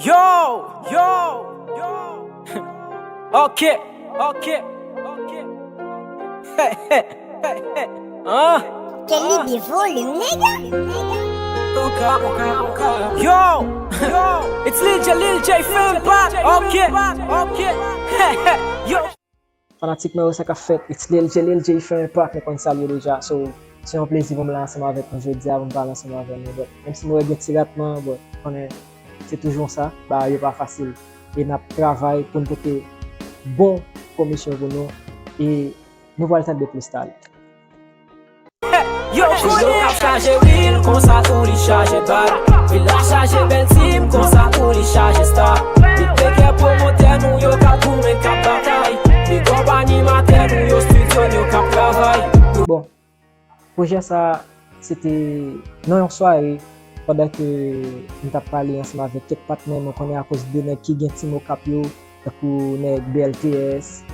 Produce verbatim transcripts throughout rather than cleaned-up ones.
Yo, yo, yo. Ok, ok, ok. Hein? Kelly be volume, nigga. Yo, yo. It's Lil J, Lil J Fame Pop. Ok, ok. Yo. Fanatik mwen yo, sa k ap fèt? It's Lil J, Lil J Fame Pop, nou konn sa l ye deja. So, se yon plezi pou m la ansanm avèk nou jodi a, pou m pale ansanm avèk nou. But, menm si nou wè gen ti ratman, but, konnen se toujou sa, bagay yo pa fasil. E n ap travay pou n pote bon pwomisyon pou nou. E nou pral tande plis talè. Yo, yo k ap chaje wil, konsa tou li chaje bal. Vil la chaje bèl tim, konsa tou li chaje star. Beatmaker, pwomotè nou yo k ap goumen, k ap batay. Big up animatè nou yo, studio nou yo k ap travay. Bon, pwojè sa, se te nan yon sware, pandan ke m t ap pale ansanm avèk kèk patnè, mwen konnen akoz de nèg ki gen Team Okap yo, tankou nèg B L T S,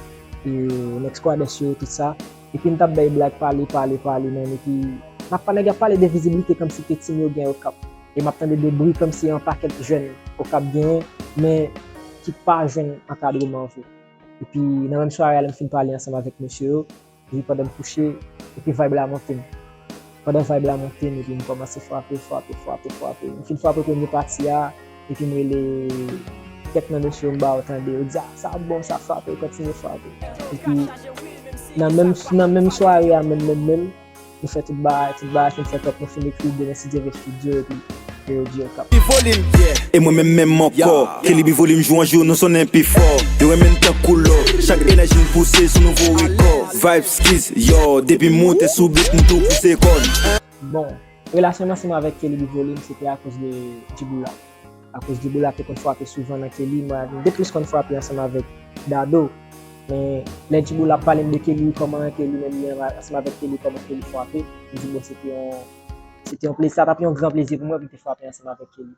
e nèg Squadès yo, tout sa. Epi n t ap bay blag, pale, pale, pale, menm, epi n ap pa, nèg ap pale de viziblite kòmsi ke team yo gen Okap. E m ap tande de bri kòmsi yon pakèt jèn Okap genyen, men ki pa jwenn ankadreman vre. Epi nan menm sware a, lè m fin pale ansanm avèk mesye yo, epi pandan m kouche, epi vibe la monte m. Pandan vibe la monte m, epi m kòmanse frape, frape, frape, frape. M fin frape premye pati a, epi m rele kèk nan mesye yo, m ba yo tande. Yo di, "Ah, sa bon, sa frape, kontinye frape." Epi nan menm, nan menm sware a, menm, menm, menm, nou fè tout bagay, tout bagay fin fèt, nou fin ekri de nan Sidye Vye Studio, epi Yo di yo k ap. E mwen menm menm ankò. Kelly B Volume, jou an jou nou sonnen pi fò. Yo renmen n tankou lò. Chak enèji n pouse sou nouvo rekò. Vibes, skills, yo, depi m moute sou beat m tou pouse kò n. Bon, relasyon m ansanm avèk Kelly B Volume se te akoz de Djiboula. Akoz Djiboula te konn frape souvan nan Kelly, mwen m te plis konn frape ansanm avèk Dado. Men lè Djiboula ap pale m de Kelly, kòman ke li menm li ansanm avèk Kelly, kòman Kelly frape, m di bon, se te yon Se te yon plezi, sa t ap yon gran plezi pou mwen pou m te frape ansanm avèk Kelly.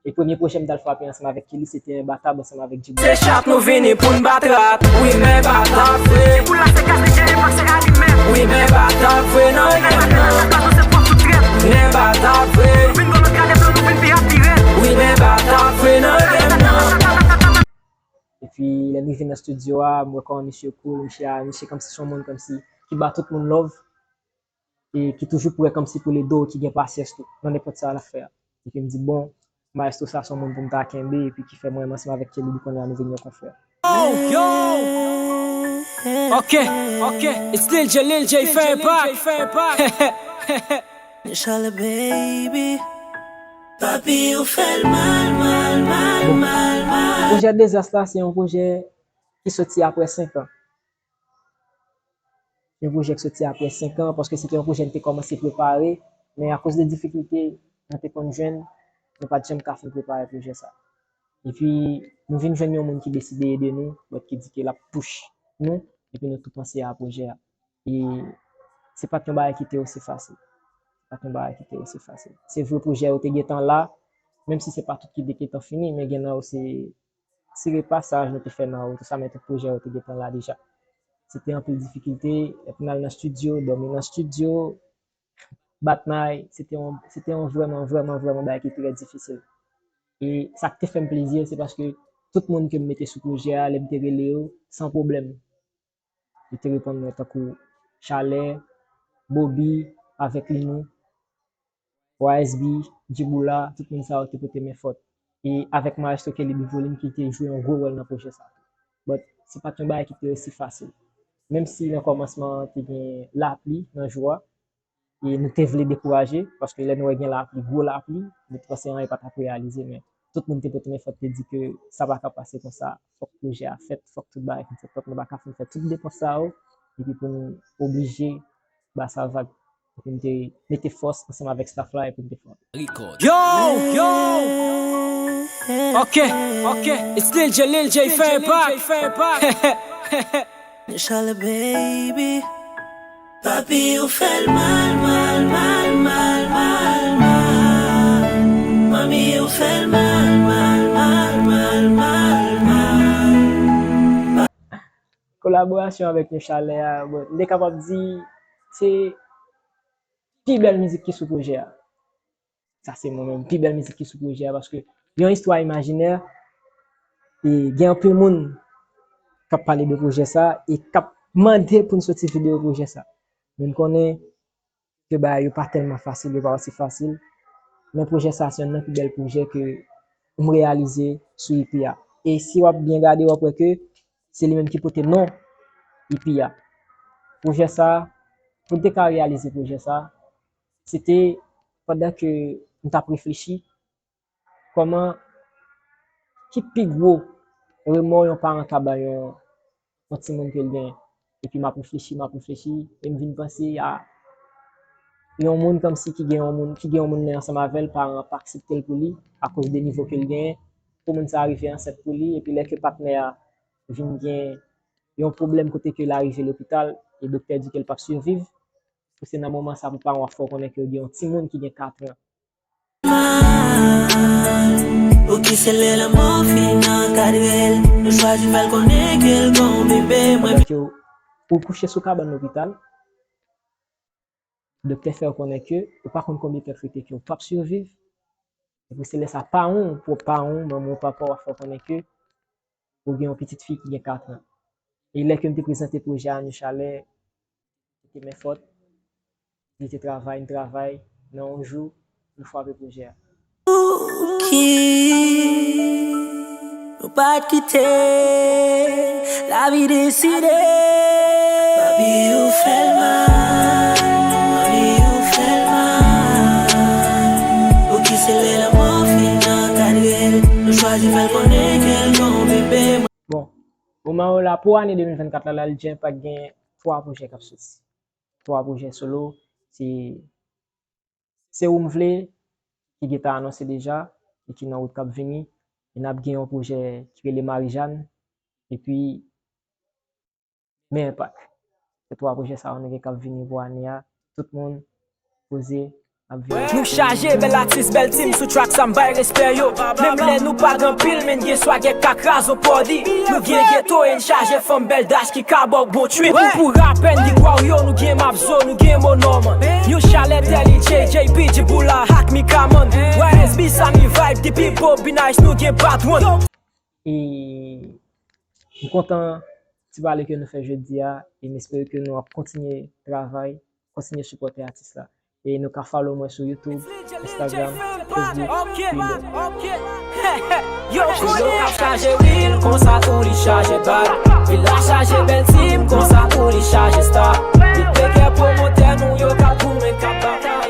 E premye pwojè m t al frape ansanm avèk Kelly, se te Enbatab ansanm avèk Djiboula. Se chat nou vini pou n bat rat. Wi, men Enbatab vre. Djiboula se gaz li gen epak se alimèt. Wi, men Enbatab vre nan game nan. Sa se pwòp sou trèt. Men Enbatab vre. Nou vin gwo, nou gade blo, nou vin pi rap dirèk. Wi, men Enbatab vre nan game nan. Epi lè m rive nan studio a, m wè kòman misye cool, misye a, misye kòmsi se yon moun kòmsi ki ba tout moun love. E ki toujou prè kòmsi pou l ede w, ki gen pasyans tou nan nenpòt sa l ap fè a. Epi m di, bon, maestro sa se yon moun pou m ta kenbe, epi ki fè mwen menm ansanm avèk Kelly kounye a nou vin yon konfrè. Yo! Ok, ok, it's Lil J, Lil J Fame Pop. Chalè baby. Papi ou fè l mal, mal, mal, mal, mal. Pwojè Dezas la, se yon pwojè ki soti apre senk an. Yon pwojè k soti apre senk an, paske se te yon pwojè n te kòmanse prepare, men akoz de difikilte nou te konn jwenn, nou pa t janm ka fin prepare pwojè sa. Epi, nou vin jwenn yon moun ki deside ede nou, but ki di ke l ap push nou, epi nou tou panse a pwojè a. E se pa t yon bagay ki te osi fasil. Se pa t yon bagay ki te osi fasil. Se vre pwojè yo te gentan la, menm si se pa tout ki te gentan fini, men gen nan yo se ti repasaj nou te fè nan wout sa, men tout pwojè yo te gentan la deja. Se te anpil difikilte, lè pou n al nan estidyo, dòmi nan estidyo, bat may, se te yon, se te yon vrèman, vrèman, vrèman bagay ki trè difisil. E sa k te fè m plezi, se paske tout moun ke m mete sou pwojè a, lè m te rele yo, san pwoblèm, yo te reponn mwen, tankou Chalè, Bobby, avèk Linou, Y S B, Djiboula, tout moun sa yo te pote men fò. E avèk Maestro Kelly B Volume ki te jwe yon gwo wòl nan pwojè sa tou. But se pa t yon bagay ki te osi fasil. Menm si nan kòmansman an te gen lapli nan jou a, e nou te vle dekouraje, paske lè nou wè gen lapli, gwo lapli, nou te panse anyen pa t ap reyalize, men tout moun te pote men fò, te di ke sa pa ka pase konsa, fòk pwojè a fèt, fòk tout bagay fin fèt, fòk nou pa ka fin fè tout depans sa yo, epi pou n oblije ba sa vag. Epi m te mete fòs ansanm avèk staff la epi m te frape. Yo! Yo! Ok, ok, it's Lil J, Lil J Fame Pop. Chalè baby. Papi ou fè l mal, mal, mal, mal, mal, mal. Manmi ou fè l mal, mal, mal, mal, mal, mal. Kolaborasyon avèk Nou Chalè a, bon, m te kapab di se pi bèl mizik ki sou pwojè a. Sa se mwen menm, pi bèl mizik ki sou pwojè a, paske yon istwa imajinè, E gen anpil moun k ap pale de pwojè sa e k ap mande pou n soti videyo pwojè sa. Men m konnen ke bagay yo pa tèlman fasil, yo pa osi fasil. Men pwojè sa se youn nan pi bèl pwojè ke m reyalize sou E P a. E si w ap byen gade, w ap wè ke se li menm ki pote non E P a. Pwojè sa, pou n te ka reyalize pwojè sa, se te pandan ke m t ap reflechi kòman, ki pi gwo remò yon paran ka bay yon, yon timoun ke l genyen. Epi m ap reflechi, m ap reflechi, e m vin panse a yon moun kòmsi ki gen yon moun, ki gen yon moun nan ansanm avè l, paran an pa aksepte l pou li, akoz de nivo ke l genyen, pou moun sa a rive ansent pou li, epi lè ke patnè a vin gen yon pwoblèm kote ke l arive lopital, e doktè di ke l p ap siviv, pou se nan moman sa pou paran w ap fè w konnen ke w gen yon timoun ki gen kat an. Pou ki se lè lanmò fin ankadre l, nou chwazi fè l konnen ke l gon bebe mwen. Ke w, ou kouche sou kabann lopital, doktè fè w konnen ke ou pa konn konbyen tan k rete ke w p ap siviv. Epi se lè sa paran w, pwòp paran w, manman w, papa w ap fè w konnen ke ou gen yon pitit fi ki gen kat an. E lè ke m te prezante pwojè a Annie Chalè, li te men fòt, li te travay, m travay, nan yon jou, nou frape pwojè a. Pouki nou pa t kite lavi deside? Papi, ou fè l mal, manmi, ou fè l mal. Pou ki se lè lanmò fin ankadre l, nou chwazi fè l konnen ke l gon bebe. Bon, moman yo la, pou ane de mil vennkat la, Lalidje Impact gen twa pwojè k ap soti. Twa pwojè solo, se Se Ou M Vle, ki gentan anonse deja, e ki nan wout k ap vini. E n ap gen yon pwojè ki rele Marijàn, epi Men Enpak. Se twa pwojè sa yo nou gen k ap vini pou ane a. Tout moun, poze, n ap vini. Nou chaje bèl atis, bèl team sou track sa m bay respè yo. Menm lè nou pa gen anpil, men n gen swagè k ka kraze yon party. Nou gen geto e n chaje fanm bèl dash ki ka ba w bon trip. Ou pou rapè n di kwa w yo, nou gen Mapzo, nou gen Monòman. Yon chalè Telly J, J B, Djiboula, Hak, Mikaman. Y S B, Samy Vibe, D P, Bobby Nice, nou gen Patwon. E m kontan ti pale ke nou fè jodi a, e m espere ke nou ap kontinye travay, kontinye sipòte atis la. E nou ka follow mwen sou YouTube, Instagram, Facebook, Twitter. Yo, konnen k ap chaje wil konsa tou li chaje bag. Vil la chaje bèl team konsa tou li chaje star. Beatmaker, pwomotè nou yo k ap goumen, k ap batay.